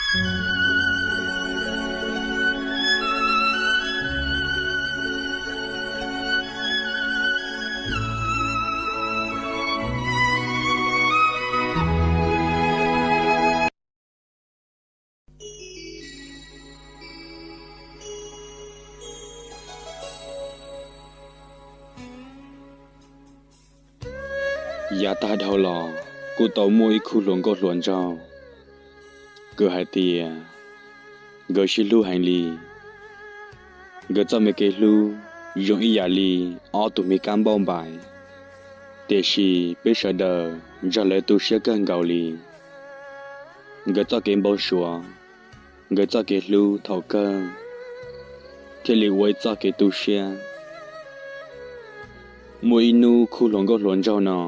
Yav tag dhau los kuj tau muaj ib khub hluas nkauj hluas nraug, kws hais tias nkawd sib hlub heev li. Nkawd txoj me kev hlub zoo ib yam li ob tug me kab npauj npaim, tiam sis peb sawv daws nrog lawv tu siab kawg nkaus li. Nkawd txoj kev npau suav, nkawd txoj kev hlub thaum kawg thiaj li ua ib txoj kev tu siab. Muaj ib hnub khub hluas nkauj hluas nraug no,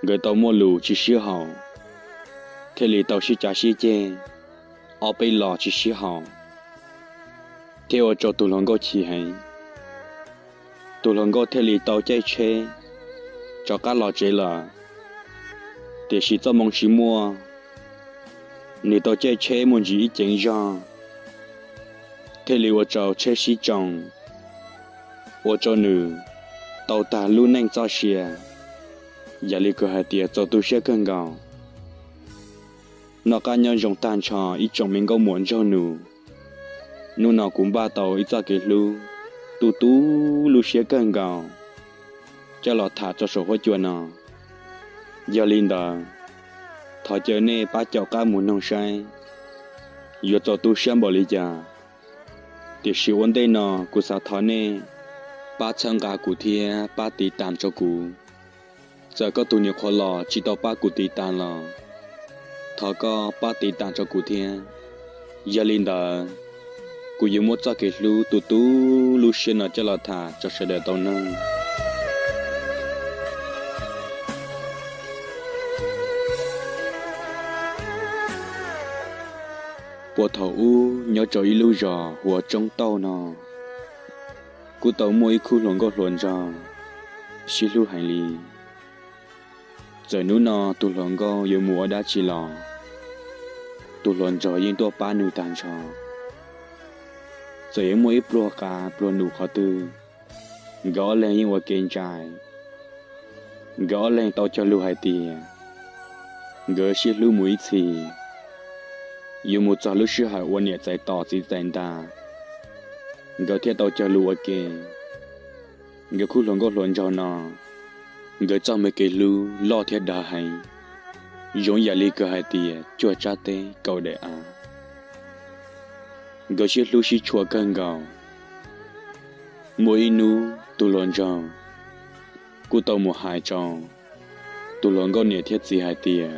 nkawd tau muaj lus tsis sib haum, thiaj li tau sib cav sib ceg, ob peb los tsis sib haum, thiaj ua rau tus hluas nkauj chim heev. Tus hluas nkauj thiaj li tau caij tsheb rov qab los tsev lawm, tiam sis txoj moo tsis muaj, nws tau caij tsheb mus ntsis ib ceev zog, thiaj li ua rau tsheb sib tsoo, ua rau nws tau tag lub neej txoj sia, yam li kws hais tias txaus tu siab kawg nkaus. Noj qab nyob zoo tag nrho ib tsoom me nkauj muam nraug nus, hnub no kuv npaj tau ib txoj kev hlub tu tu lub siab kawg nkaus coj los tham rau saum huab cua no. Yog li ntawd, thov caw nej pab caum qab mus noog saib yuav txaus tu siab npaum li cas. Tiam sis ua ntej no kuv xav thov nej pab txhawb nqa kuv thiab pab tiv tas rau kuv. Txawm koj tus niam qhuav los tsis tau pab kuv tiv tas los, thov koj pab tiv tas rau kuv thiab. Yog li ntawd, kuv yuav muab txoj kev hlub tu tu lub siab no coj los tham rau sawv daws tau noog. Puag thaum ub nyob rau ib lub zos hu ua Tsoob Tauj no, kuj tau muaj ib khub hluas nkauj hluas nraug sib hlub heev li. Txawm hnub no tus hluas nkauj yuav mus ua dab tsi los, tus hluas nraug yeej tuaj pab nws tag nrho. Txawm yuav muaj ib pluag qav pluag num qhov twg, nkawd ob leeg yeej ua ke ntsais. Nkawd ob leeg tau cog lus hais tias nkawd sib hlub mus ib txhis, yuav mus txog lub sij hawm ua niam txais tos txiv txais ntas, nkawd thiaj tau cog lus ua ke. Nkawd khub hluas nkauj hluas nraug no, nkawd txoj me kev hlub loj thiab dav heev, zoo yam li kws hais tias cuaj tsab teb kaum daim av. Nkawd sib hlub sib tshua kawg nkaus. Muaj ib hnub tus hluas nraug kuj tau mus hais rau tus hluas nkauj niam thiab txiv hais tias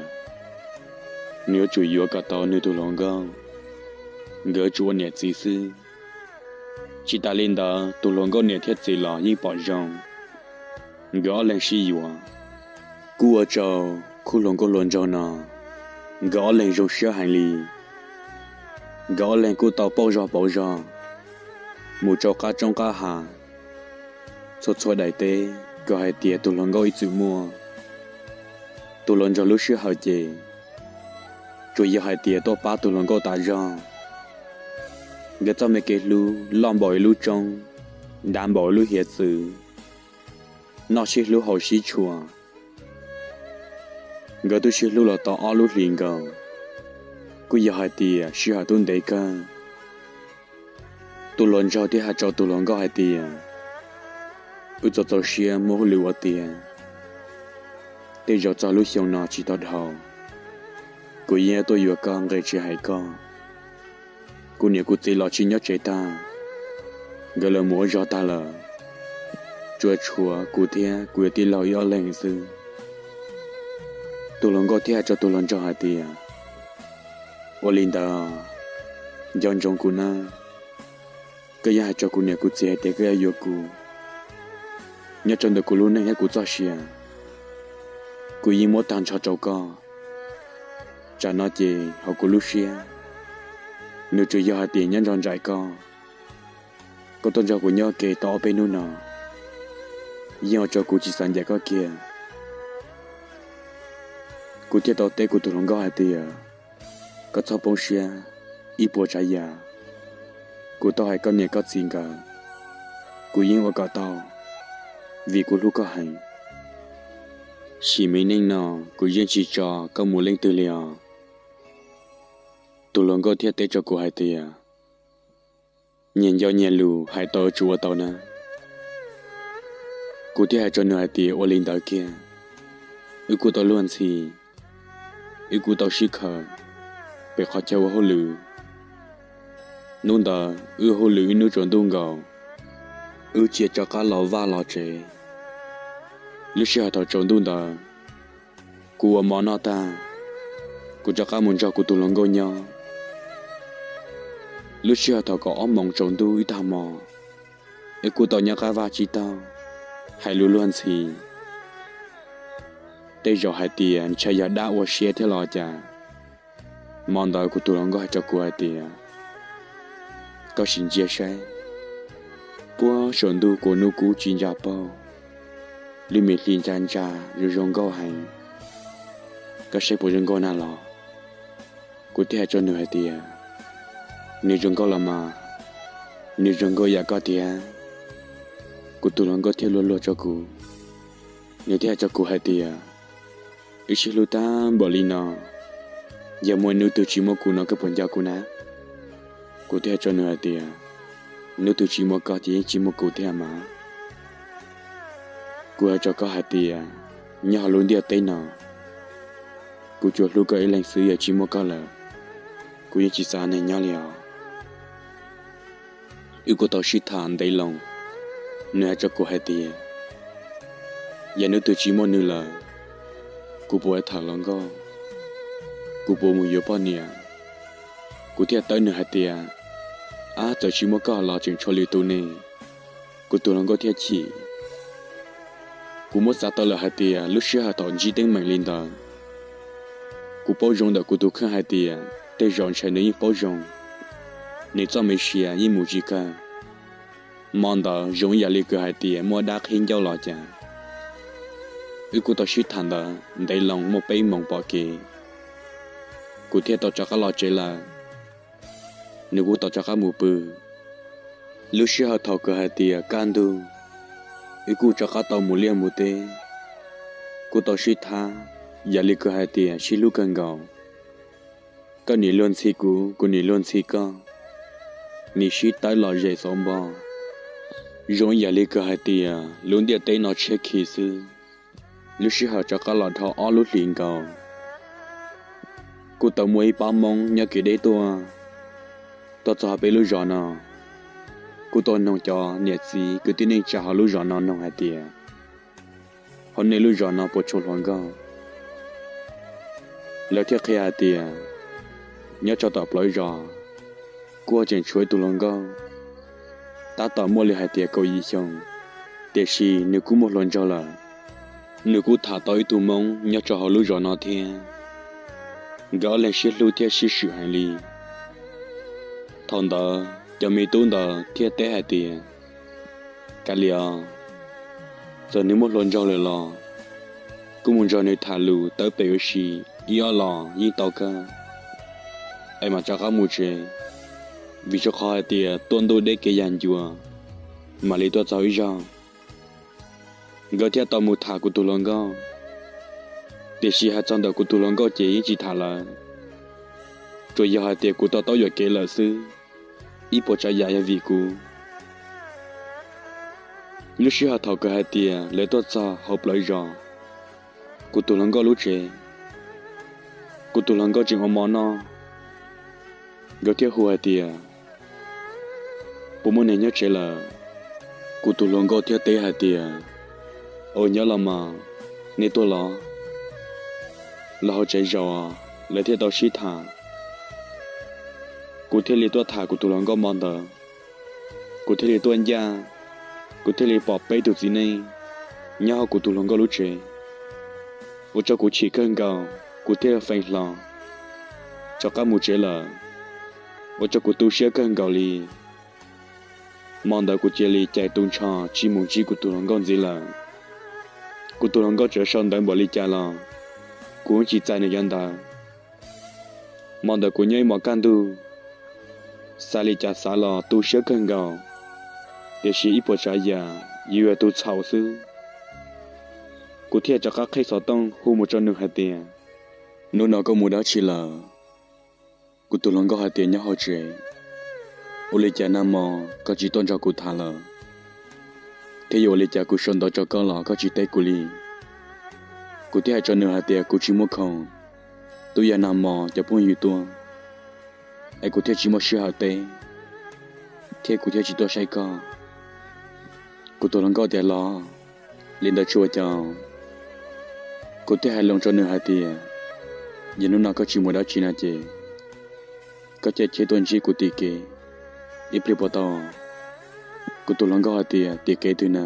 nws yuav tsum yuav kom tau nws tus hluas nkauj, nkawd yuav tsum ua niam txiv xwb. Tsis tas li ntawd tus hluas nkauj niam thiab txiv los yeej pom zoo, nkawd ob leeg sib yuav. Kuj ua rau khub hluas nkauj hluas nraug no nkawd ob leeg zoo siab heev li. Nkawd ob leeg kuj tau pauj zog pauv zog mus rau qab roob qab hav, txhua txhua daim teb kws hais tias tus hluas nkauj ib txwm muaj. Tus hluas nraug lub sij hawm ces tsuas yog hais tias tuaj pab tus hluas nkauj tas zog. Nkawd txoj me kev hlub loj npaum ib lub roob, dav npaum ib lub hiav txwv, noj sib hlub haus sib tshua. Nkawd twb sib hlub los tau ob lub hlis nkaus, kuj yog hais tias sij hawm twb ntev kawg. Tus hluas nraug thiaj hais rau tus hluas nkauj hais tias, wb txaus txaus siab muab hauj lwm ua tiav, tej zaum txog lub xyoo no tsis tau dhau, kuv yeej tuaj yuav koj nqe tsis hais koj. Kuv niam kuv txiv los tsis nyob tsev tag, nkawd lawv mus ua zog tag lawm, tsuas tshuav kuv thiab kuv yawm tij laug ib ob leeg xwb. Tus hluas nkauj thiaj hais rau tus hluas nraug hais tias, ua li ntawd, nco ntsoov kuv nawb. Koj yeej hais rau kuv niam kuv txiv hais tias koj yuav yuav kuv, nyob rau ntawm kuv lub neej thiab kuv txoj sia, kuv yeej muab tag nrho rau koj. Tsam no ces hauv kuv lub siab, nws tsuas yog hais tias nyob nrog nraim koj. Koj tuaj nrog kuv nyob ke tau ob peb hnub no, yeej ua rau kuv tsis xav ncaim koj kiag. Kuv thiaj tau teb kuv tus hluas nkauj hais tias, Koj txhob poob siab, ib puas tsav yam kuv tau hais koj niam koj txiv nkawd, kuv yeej ua kom tau, vim kuv hlub koj heev. Sim me neej no kuv yeej tsis tso koj mus leej twg li os. Tus hluas nkauj thiaj teb rau kuv hais tias, nyias nco nyias lus, hais tau tsuas ua tau na. Kuv thiaj hais rau nws hais tias, ua li ntawd kiag, wb kuj tau luag ntxhi, wb kuj tau sib khaws, pem qhov chaw ua hauj lwm. Hnub ntawd wb hauj lwm ib hnub tsaus ntuj nkaus, wb cia rov qab los vaj los tsev. Lub sij hawm thaum tsaus ntuj ntawd, kuv ua mov noj tag, kuv rov qab mus nrog kuv tus hluas nkauj nyob. Lub sij hawm thaum kaum ob moos tsaus ntuj ib tag hmo, wb kuj tau nyob qab vaj tsib taug, hais lus luag ntxhi. Tej zaum hais tias ntshai yog dab ua siab thiab los cas, hmo ntawd kuv tus hluas nkauj hais rau kuv hais tias, koj sim ntsia saib, puag saum ntuj kua hnub kub tsis ntsa paug, lub me hli ntsa ntsa zoo zoo nkauj heev, koj saib puas zoo nkauj na los? Kuv thiaj hais rau nws hais tias, nws zoo nkauj los mas, nws zoo nkauj yam koj tiag. Kuv tus hluas nkauj thiaj luag luag rau kuv, nws thiaj hais rau kuv hais tias, wb sib hlub tag npaum li no, yog muaj hnub twg tsis muaj kuv no koj puas nco kuv na? Kuv thiaj hais rau nws hais tias, hnub twg tsis muaj koj ces yeej tsis muaj kuv thiab mas. Kuv hais rau koj hais tias, nyob hauv lub ntiaj teb no, kuv tsuas hlub koj ib leeg xwb, yog tsis muaj koj lawm, kuv yeej tsis xav neeg nyob li os. Wb kuj tau sib tham ntev loo, nws hais rau kuv hais tias, yog hnub twg tsis muaj nws lawm, kuv puas tham hluas nkauj, kuv puas mus yuav poj niam? Kuv thiaj teb nws hais tias, ab, txawm tsis muaj koj los tseem tshuav lwm tus ne. Kuv tus hluas nkauj thiaj chim. Kuv muab xav tau lawm hais tias lub sij hawm thaum ntsib teeb meem li ntawd, kuv paub zoo ntawm kuv tus kheej hais tias tej zaum ntshai nws yeej paub zoo, nws txoj me sia yeej mus tsis kawg. Hmo ntawd zoo ib yam li kws hais tias muaj dab qhib ncauj los cas. Wb kuj tau sib tham ntawd ntev loo muaj peb moos pom kev, kuv thiaj tau rov qab los tsev lawm, nws kuj tau rov qab mus pw. Lub sij hawm thaum kws hais tias kaj ntug, wb kuj rov qab tau mus liaj mus teb, kuj tau sib thab, yam li kws hais tias sib hlub kawg nkaus. Koj nim luag ntxhi kuv, kuv nim luag ntxhi koj, nim sib tawb los zem xauv npo, zoo ib yam li kws hais tias lub ntiaj teb no tshiab khi xwb. Lub sij hawm rov qab los dhau ob lub hlis nkaus, kuj tau muaj ib pab Hmoob nyob kev deb tuaj, tuaj txog peb lub zos no, kuj tuaj noog cov niam txiv kwv tij neej tsa hauv lub zos no noog hais tias, hauv nej lub zos no puas tshuav hluas nkauj? Lawv thiaj qhia hais tias, nyob rau tom plawv zos, kuj tseem tshuav ib tug hluas nkauj, tab tom muaj li hais tias kaum yim xyoo, tiam sis nws kuj muaj hluas nraug lawm. Nws kuj tham tau ib tug Hmoob nyob rau hauv lub zos no thiab, nkawd ob leeg sib hlub thiab sib swm heev li. Thaum ntawd cov me tub ntawd thiaj teb hais tias, kav liam, txawm nws muaj hluas nraug lawm los, kuj mus nrog nws tham lus tawb pem ua si ib ob los yeej tau kawg, es mam rov qab mus tsev, vim rau qhov hais tias tuaj ntuj deb kev yag ncua, mam li tuaj txog ib zaug. Nkawd thiaj tau mus tham kuv tus hluas nkauj, tiam sis hais txog ntawm kuv tus hluas nkauj ces yeej tsis tham lawm, tsuas yog hais tias kuv to taub yuam kev lawm xwb, ib puas tsav yam yog vim kuv. Lub sij hawm thaum kawg hais tias lawv tuaj txog hauv plawv zos kuv tus hluas nkauj lub tsev, kuv tus hluas nkauj tseem ua mov noj, nkawd thiaj hu hais tias, puas muaj neeg nyob tsev lawm? Kuv tus hluas nkauj thiaj teb hais tias, ua nyob los mas, nej tuaj los? Los hauv tsev zaum, lawv thiaj tau sib tham. Kuv thiaj li tuaj tham kuv tus hluas nkauj hmo ntawd, kuv thiaj li tuaj ncaj, kuv thiaj li pom peb tug txiv neej nyob hauv kuv tus hluas nkauj lub tsev, ua rau kuv chim kawg nkaus, kuv thiaj li feem hlo rov qab mus tsev lawm, ua rau kuv tu siab kawg nkaus li. Hmo ntawd kuv cia li cais tu nrho tsis mus ntsib kuv tus hluas nkauj ntxiv lawm. Kuv tus hluas nkauj tseem sau ntawv npaum li cas los kuv tsis txais nws cov ntawv. Hmo ntawd kuv nyob ib hmos kaj ntug, xav li cas xav los tu siab kawg nkaus, tiam sis ib puas tsav yam yuav tu txhaum xwb. Kuv thiaj rov qab qhib xov tooj hu mus rau nws hais tias, hnub no koj mus dab tsi lawm? Kuv tus hluas nkauj hais tias, nyob hauv tsev. Ua li cas nag hmo koj tsis tuaj nrog kuv tham lawm? Thiab yuav ua li cas kuv sau ntawv rau koj los koj tsis teb kuv li? Kuv thiaj hais rau nws hais tias, kuv tsis muaj khoom, twb yog nag hmo cov phooj ywg tuaj, es kuv thiaj tsis muaj sij hawm teb, thiab kuv thiaj tsis tuaj saib koj. Kuv tus hluas nkauj tias, los li ntawd tsis ua cas. Kuv thiaj hais lus rau nws hais tias, yog hnub no koj tsis mus dab tsi no ces koj cia li tuaj ntsib kuv tim kev ib pliag puas tau? Kuv tus hluas nkauj hais tias, tim kev twg na?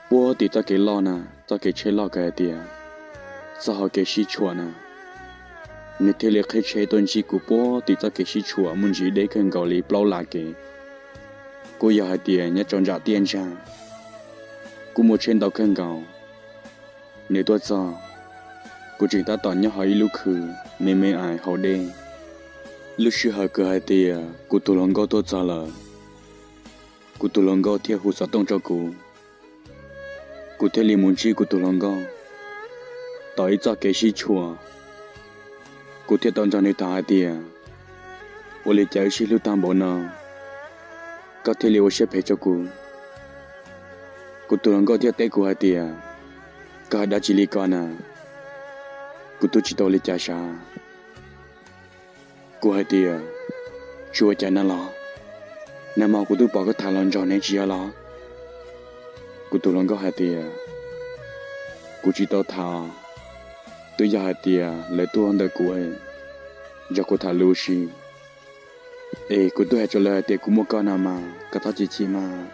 Puag tim txoj kev loj na, txoj kev tsheb loj kawg hais tias txoj hauv kev sib tshuam na. Nws thiaj li qhib tsheb tuaj ntsib kuv puag tim txoj kev sib tshuam muaj ntsis deb kawg nkaus li plaub las kev, kuj yog hais tias nyob rau nram tiaj ntsag, kuj muaj tsheb ntau kawg nkaus. Nws tuaj txog, kuv tseem tab tom nyob hauv ib lub khw me me ais hauv dej. Lub sij hawm kawg hais tias kuv tus hluas nkauj tuaj txog lawm, kuv tus hluas nkauj thiaj hu xov tooj rau kuv. Kuv thiaj li mus ntsib kuv tus hluas nkauj tom ib txoj kev sib tshuam. Kuv thiaj tau nrog nws tham hais tias, ua li cas wb sib hlub tag npaum no, koj thiaj li ua siab phem rau kuv? Kuv tus hluas nkauj thiaj teb kuv hais tias, koj hais dab tsi li ko na? Kuv twb tsis tau li cas sav. Kuv hais tias, tsis ua cas no los, nag hmo kuv twb pom koj tham los nrog nev tsis yog los? Kuv tus hluas nkauj hais tias, kuv tsis tau tham, twb yog hais tias lawv tuaj ntawm kuv, nrog kuv tham lus ua si, es kuv twb hais rau lawv hais tias kuv muaj koj no mas koj txhob chim chim mas.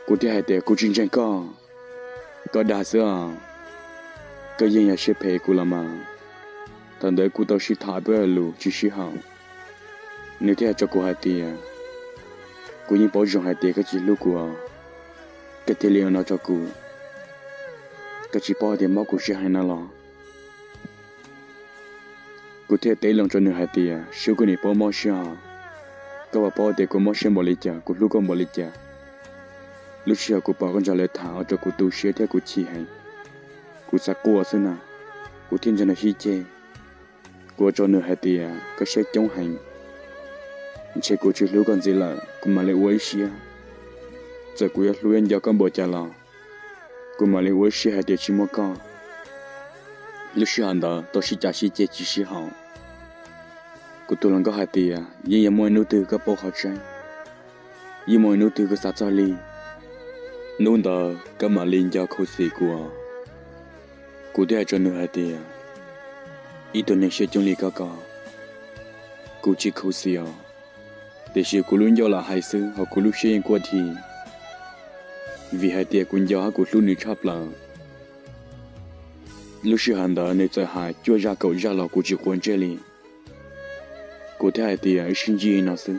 Kuv thiaj hais tias, kuv tsis ntseeg koj, koj dag xwb os, koj yeej yog siab phem kuv los mas. Thaum ntawd kuv tau sib tham peb lus tsis sib haum. Nws thiaj hais rau kuv hais tias, kuv yeej paub zoo hais tias koj tsis hlub kuv, koj thiaj li ua no rau kuv, koj tsis paub hais tias mob kuv siab heev no los? Kuv thiaj teb loo rau nws hais tias, sub, kuv nim paub mob siab os, koj puas paub tias kuv mob siab npaum li cas, kuv hlub koj npaum li cas. Lub sij hawm kuv pom koj nrog lawv tham ua rau kuv tu siab thiab kuv chim heev, kuv xav quaj xwb na, kuv thiaj nrog nws sib ceg. Kuv ua rau nws hais tias, koj siab coob heev, ntshe kuv tsis hlub koj ntxiv lawm kuv mam li ua ib siab, txawm kuv yuav hlub yuav nco koj npaum cas los kuv mam li ua ib siab hais tias tsis muaj koj. Lub sij hawm ntawd tau sib cav sib ceg tsis sib haum. Kuv tus hluas nkauj hais tias, yeej yuav muaj ib hnub twg koj paub qhov tseeb, yeej muaj ib hnub twg koj xav txog li, hnub ntawd koj mam li nco khuv xim kuv. Kuv thiaj hais rau nws hais tias, ib tug neeg siab coob li koj ko, kuv tsis khuv xim os, tiam sis kuv lub ncauj lam hais xwb hos kuv lub siab yeej quaj dhi, vim hais tias kuv nco hab kuv hlub nws tshaj plaws. Lub sij hawm ntawd nws txawm hais cuaj zaj kaum zaj los kuv tsis quav ntsej li. Kuv thiaj hais tias, wb sib ntsib li no xwb,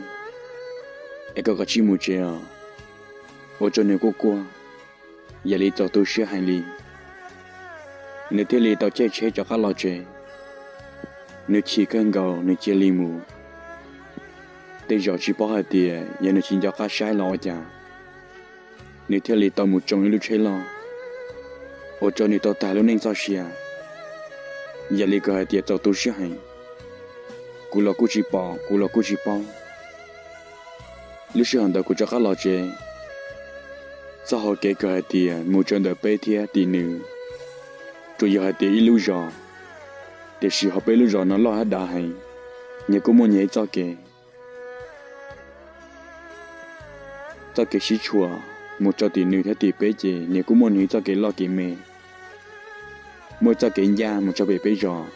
es koj kav tsij mus tsev os. Ua rau nws quaj quaj, yam li txaus tu siab heev li. Nws thiaj li tau caij tsheb rov qab los tsev. Nws chim kawg nkaus nws cia li mus. Tej zaum tsis paub hais tias yog nws tsis nco qab saib los ua cas, nws thiaj li tau mus tsoo ib lub tsheb loj, ua rau nws tau tag lub neej txoj sia. Yam li kawg hais tias txaus tu siab heev, kuv los kuj tsis pom, kuv los kuj tsis paub. Lub sij hawm ntawd kuv rov qab los tsev, txoj hau kev kawg hais tias mus rau ntawm peb thiab tim nws, tsuas yog hais tias ib lub zos, tiam sis hauv peb lub zos no loj hab dav heev, nyias kuj muaj nyias ib txoj kev. Txoj kev sib tshuam mus rau tim nws thiab tim peb ces nyias kuj muaj nws ib txoj kev loj kev me. Muaj ib txoj kev ncaj mus rau pem peb zos,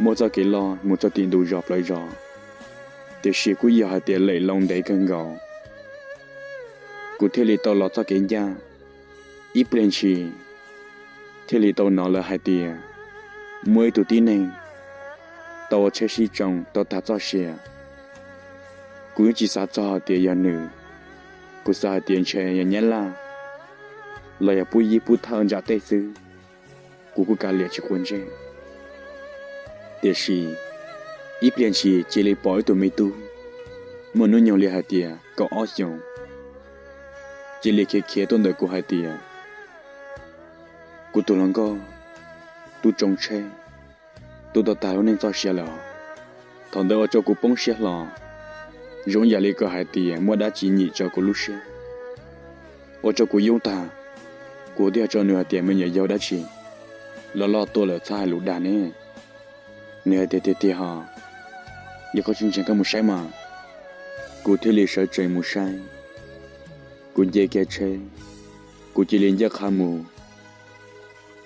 muaj txoj kev loj mus rau tim ntug zos plawv zos, tiam sis kuj yog hais tias lem loo ntev kawg nkaus. Kuv thiaj li tau los txoj kev ncaj, ib pliag ntshis thiaj li tau hnov lawv hais tias muaj ib tug tib neeg tau ua tsheb sib tsoo tau tag txoj sia. Kuv yeej tsis xav txog hais tias yog nws, kuv xav hais tias ntshe yog nyab laj los yog pub yib pub thawj ntsam tej xwb, kuv kuj kav liam tsis quav ntsej. Tiam sis ib pliag ntshis cia li pom ib tug me tub muaj hnub nyoog li hais tias kaum ob xyoos cia li khiav khiav tuaj ntawm kuv hais tias, kuv tus hluas nkauj, tub tsoo tsheb, tub tau tag lub neej txoj sia lawm. Thaum ntawd ua rau kuv poob siab hlo, zoo yam li koj hais tias muaj dab tsi nyim rau kuv lub siab, ua rau kuv yoob tag. Kuv thiaj hais rau nws hais tias, me nyuam yaus, dab tsi los loj tuaj lawm txhob hais lus dag ne. Nws hais tias, tiag tiag hos, yog koj tsis ntseeg koj mus saib mas. Kuv thiaj li sawv tsees mus saib. Kuv nce kiag tsheb, kuv cia li ncaj qha mus.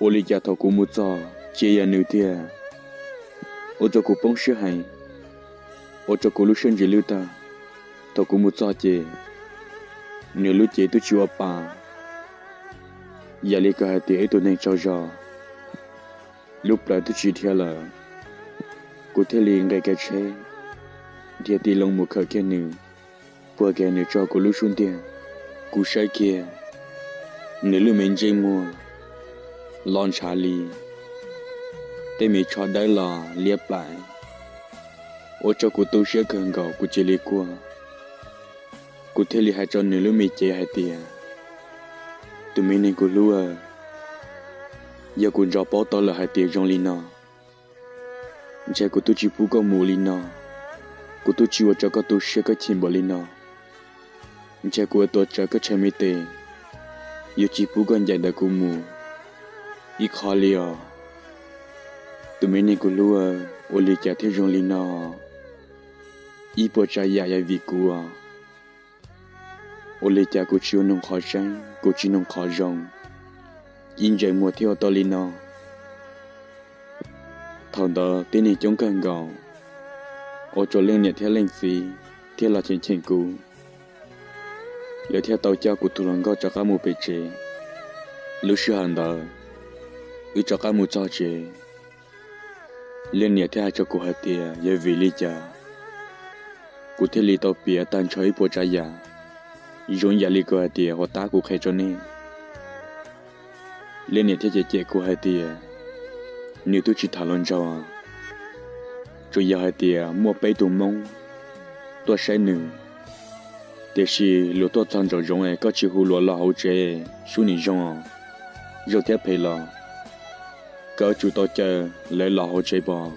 Ua li cas thaum kuv mus txog cia yog nws tiag, ua rau kuv poob siab heev, ua rau kuv lub siab ntsis lwj tag. Thaum kuv mus txog ces nws lub cev twb tsis ua pa, yam li koj hais tias ib tug neeg tsaug zog, lub plawv twb tsis dhia lawm. Kuv thiaj li nqis kiag tsheb, dhia ti loo mus khawm kiag nws, puag kiag nws tso kuv lub xub ntiag. Kuv saib kiag nws lub me ntsej muag los ntshav li tej me tsho dawb los liab plaim, ua rau kuv tu siab kawg nkaus, kuv cia li quaj. Kuv thiaj li hais rau nws lub me cev hais tias, tus me neeg kuv hlub, yog kuv ntsos paub tau lawm hais tias zoo li no, ntshe kuv twb tsis pub koj mus li no, kuv twb tsis ua rau koj tu siab koj chim npaum li no. Ntshe kuv ua tuam tsawv koj tshee me tes, yuav tsis pub koj ncaim ntawm kuv mus ib qho li os. Tus me neeg kuv hlub, ua li cas thiaj zoo li no? Ib puas tsav yam yog vim kuv os. Ua li cas kuv tsis ua noog qhov tseeb, kuv tsis noog qhov zoo, ib ntsais muag thiaj ua tau li no. Thaum ntawd tib neeg coob kawg nkaus, ua rau leej niam thiab leej txiv thiaj los cheem cheem kuv. Lawv thiaj tau coj kuv tus hluas nkauj rov qab mus pem tsev. Lub sij hawm ntawd wb rov qab mus txog tsev, leej niam thiaj hais rau kuv hais tias yog vim li cas kuv thiaj li tau piav tag nrho ib puas tsav yam, zoo yam li koj hais tias huas tab kuv qhia rau nej. Leej niam thiaj cem cem kuv hais tias nws twb tsis tham hluas nraug, tsuas yog hais tias muaj peb tug Hmoob tuaj saib nws, tiam sis luag tuaj txog nraum zoov es koj tsis hu luag los hauv tsev sub nim zoo os, zoo thiab phem los koj yuav tsum tau caw lawv los hauv tsev pov.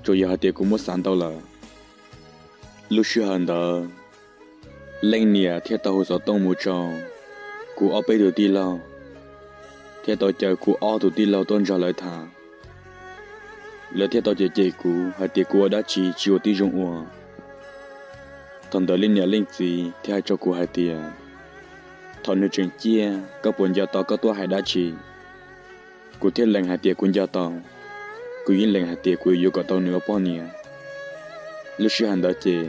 Tsuas yog hais tias kuv muab xav ntau lawm. Lub sij hawm ntawd leej niam thiaj tau hu xov tooj mus rau kuv ob peb tus tij laug, thiaj tau caw kuv ob tug tij laug tuaj nrog lawv tham. Lawv thiaj tau cem cem kuv hais tias kuv ua dab tsi tsis ua tib zoo ua. Thaum ntawd leej niam leej txiv thiaj hais rau kuv hais tias thaum nws tseem ciaj koj puas nco tau koj tuaj hais dab tsi? Kuv thiaj lees hais tias kuv nco tau, kuv yeej lees hais tias kuv yuav yuav kom tau nws ua poj niam. Lub sij hawm ntawd ces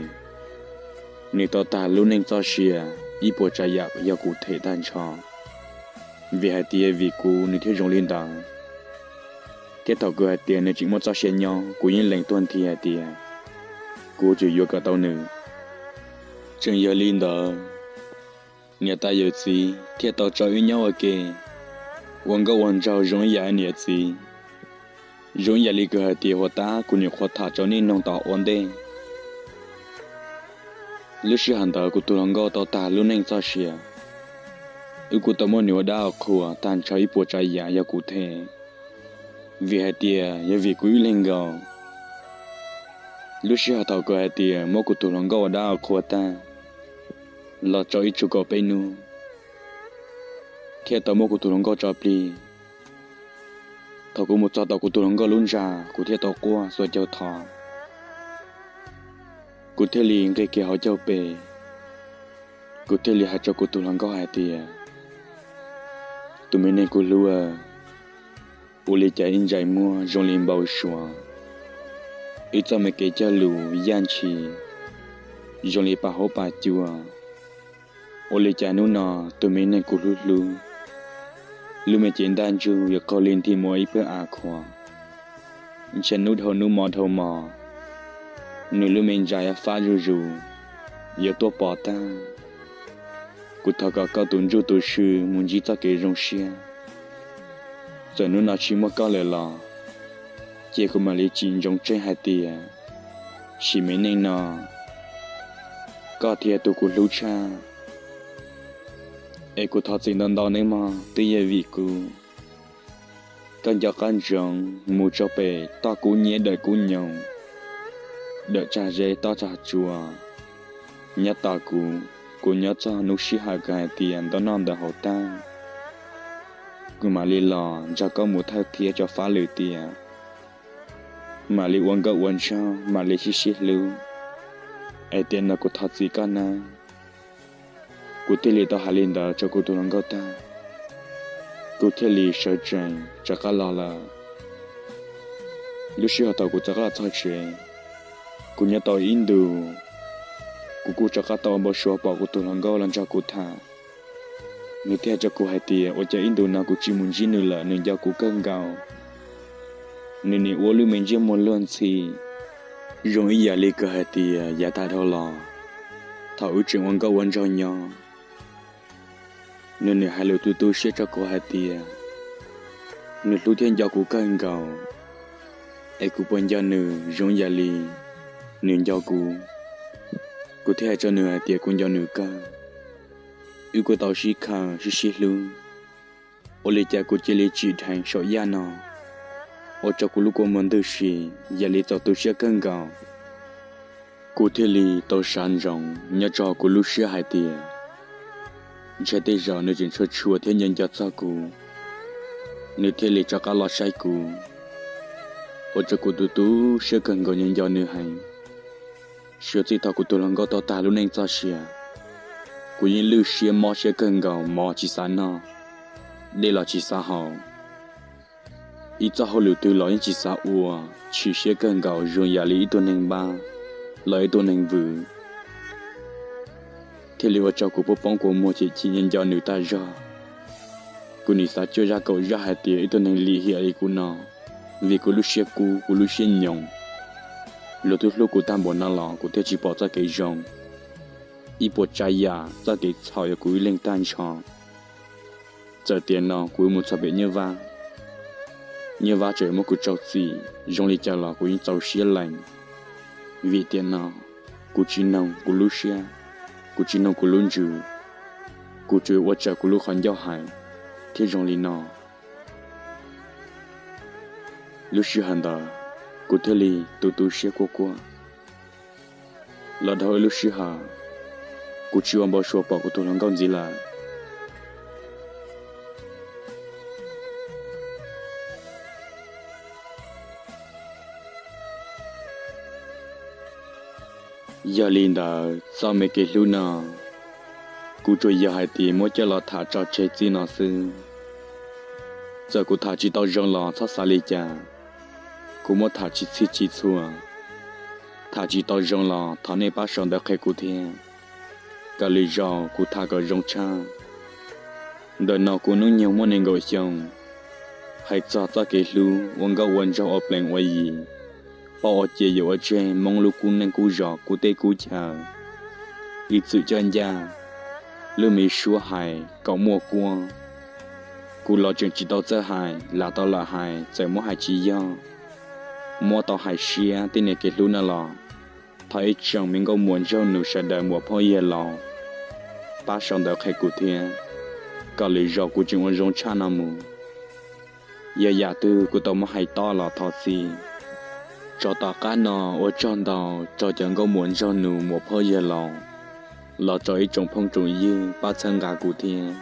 nws tau tag lub neej txoj sia ib puas tsav yam yog kuv them tag nrho, vim hais tias vim kuv nws thiaj zoo li ntawd. Thiab thaum kuv hais tias nws tseem muaj txoj sia nyob, kuv yeej lees tuag nthi hais tias kuv tseem yuav kom tau nws. Tseem yog li ntawd, niam tais yawm txiv thiaj tau tso wb nyob ua ke, ua nkauj ua nraug zoo ib yam niam txiv, zoo ib yam li kws hais tias huas tab kuv nyuam qhuav tham rau nej noog tom ua ntej. Lub sij hawm ntawd kuv tus hluas nkauj tau tag lub neej txoj sia, wb kuj tau muab nws ua dab ua qhua tag nrho ib puas tsav yam yog kuv them, vim hais tias yog vim kuv ib leeg nkaus. Lub sij hawm thaum kuv hais tias muab kuv tus hluas nkauj ua dab ua qhua tag, los tau ib tsug kaum peb hnub, thiaj tau muab kuv tus hluas nkauj tso plig. Thaum kuv mus txog tom kuv tus hluas nkauj lub ntxa, kuv thiaj tau quaj xuas caug thov. Kuv thiaj li nqis kiag hauv caug pes, kuv thiaj li hais rau kuv tus hluas nkauj hais tias, tus me neeg kuv hlub, ua li cas ib ntsais muag zoo li npau suav, ib txoj me kev cog lus yaj ntshis zoo li pas huab pas cua. Ua li cas hnub no tus me neeg kuv hlub hlub, lub me cev ntaj ntsug yuav qaug li nthi mus ib pawg av khuav, ntshe hnub dhau hnub hmo dhau hmo, nws lub me ntsa fab zuj zus yuav tuaj pov tag. Kuv thov kom koj tus ntsuj tus swb mus ntsib txoj kev zoo siab. Txawm hnub no tsis muaj koj lawm los Ces kuv mam li tsim ntsoov tseg hais tias, sim me neej no koj thiaj tus kuv hlub tshaj. Es kuv thov txim ntau ntau nawb mog, twb yog vim kuv, koj nco qab ntsoov mus rau pem toj kub nyiab dawm kub nyoos, dawm tsag zeb toj tsag tsua, nyob tos kuv. Kuv nyob txog hnub sij hawm kawg hais tias ntau noj ntawd hauv tag, kuv mam li los nrog koj mus thawj thiab tso fab lwm tias, mam li ua nkauj ua nraug, mam li sib sib hlub. Es tiam no kuv thov txim koj nawb. Kuv thiaj li tau hais li ntawd rau kuv tus hluas nkauj tag, kuv thiaj li sawv tsees rov qab los lawm. Lub sij hawm thaum kuv rov qab los txog tsev, kuv nyob tau ib ntus, kuv kuj rov qab tau ua npau suav pom kuv tus hluas nkauj los nrog kuv tham. Nws thiaj hais rau kuv hais tias ua cas ib ntus no kuv tsis mus ntsib nws lawm, nws nco kuv kawg nkaus. Nws nim ua lub me ntsiab muag luag ntxhi, zoo ib yam li kawg hais tias yav tag dhau los, thaum wb tseem ua nkauj ua nraug nyob, nws nim hais lus tu tu siab rau kuv hais tias nws hlub thiab nco kuv kawg nkaus, es kuv puas nco nws zoo yam li nws nco kuv. Kuv thiaj hais rau nws hais tias kuv nco nws kawg. Wb kuj tau sib khaws sib sib hlub, ua li cas kuv cia li tsim dheev saum yaj no, ua rau kuv lub kua muag ntws si, yam li txaus tu siab kawg nkaus. Kuv thiaj li tau xav ntsoov nyob rau kuv lub siab hais tias, ntshe tej zaum nws tseem tshua tshua thiab nco nco txog kuv, nws thiaj li rov qab los saib kuv, ua rau kuv tu tu siab kawg nkaus nco nco nws heev. Suav txij thaum kuv tus hluas nkauj tau tag lub neej txoj sia, kuv yeej lwj siab mob siab kawg nkaus, mov tsis xav noj, dej los tsis xav haus, ib txoj hauj lwm twg los yeej tsis xav ua, chim siab kawg nkaus zoo yam li ib tug neeg npab los ib tug neeg vwm. Thiaj li ua rau kuv poob poob kua muag chim chim nco nco nws tag zog. Kuv nim xav cuaj zaj kaum zaj hais tias ib tug neeg lim hiam li kuv no, vim kuv lub siab kub kuv lub siab nyoos, luag twb hlub kuv tag npaum no los kuv thiaj tsis pom txoj kev zoo. Ib puas tsav yam txoj kev txhaum yog kuv ib leeg tag nrho. Txawm tiam no kuv mus txog pem Nyiaj Vab, Nyiaj Vab tseem muab kuv rau txim zoo li cas los kuv yeej txaus siab lees, vim tiam no kuv tsis noog kuv lub siab, kuv tsis noog kuv lub ntsws, kuv tsuas ua raws kuv lub qhov ncauj hais thiab zoo li no. Lub sij hawm ntawd kuv thiaj li tu tu siab kuaj kuaj. Los dhau ib lub sij hawm, kuv tsis ua npau suav pom kuv tus hluas nkauj ntxiv lawm. Yog li ntawd txoj me kev hlub no, kuv tsuas yog hais tias muab coj los tham tso tseg txij no xwb. Txawm kuv tham tsis tau zoo los txhob xav li cas, kuv muab tham tsis txhij tsis txhua. Tham tsis tau zoo los thov nej pab sau ntawv qhia kuv thiab, kom lwm zaus kuv tham kom zoo tshaj. Ntawm no kuv hnub nyoog muaj nees nkaum xyoo, hais txog txoj kev hlub ua nkauj ua nraug ua plees ua yim, paub ua ce yuav ua tseg, Hmoob lub kub neej kub zos kub teb kub chaw, ib txwm coj ncaj, lub me suab hais kom muaj kuab. Kuv los tseem tsis tau txawj hais, lam tau lam hais txawm muab hais tsis yog, muab tau hais siab tej niag kev hlub no los thov ib tsoom me nkauj muam nraug nus sawv daws muam phauj yawg laus, pab sau ntawv qhia kuv thiab, kom lwm zaus kuv tseem ua zoo tshaj no mus. Yog yam twg kuv tau muab hais tob los thov txim. Tso tom qab no ua tsaug ntau rau cov nkauj muam nraug nus muam phauj yawg laus, los rau ib tsoom phooj tsoom ywg pab txhawb nqa kuv thiab.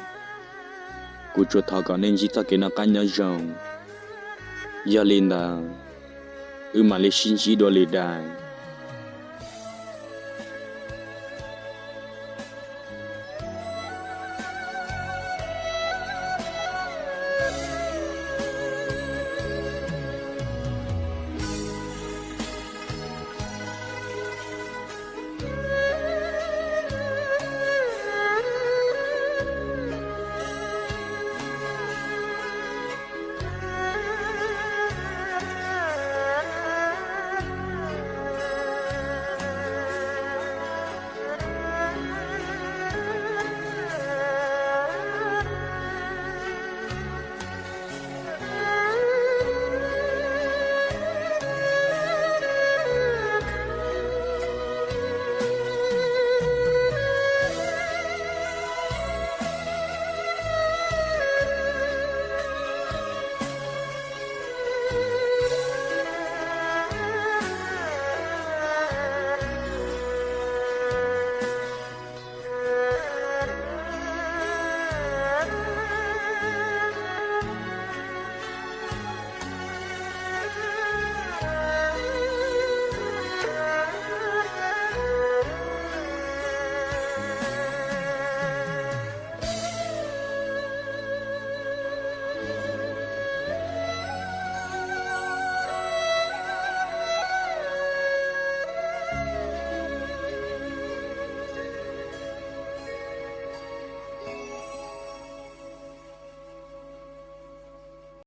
Kuv tsuas thov kom nej ntsib txoj kev noj qab nyob zoo. Yog li ntawd, wb mam li sib ntsib dua lwm daim.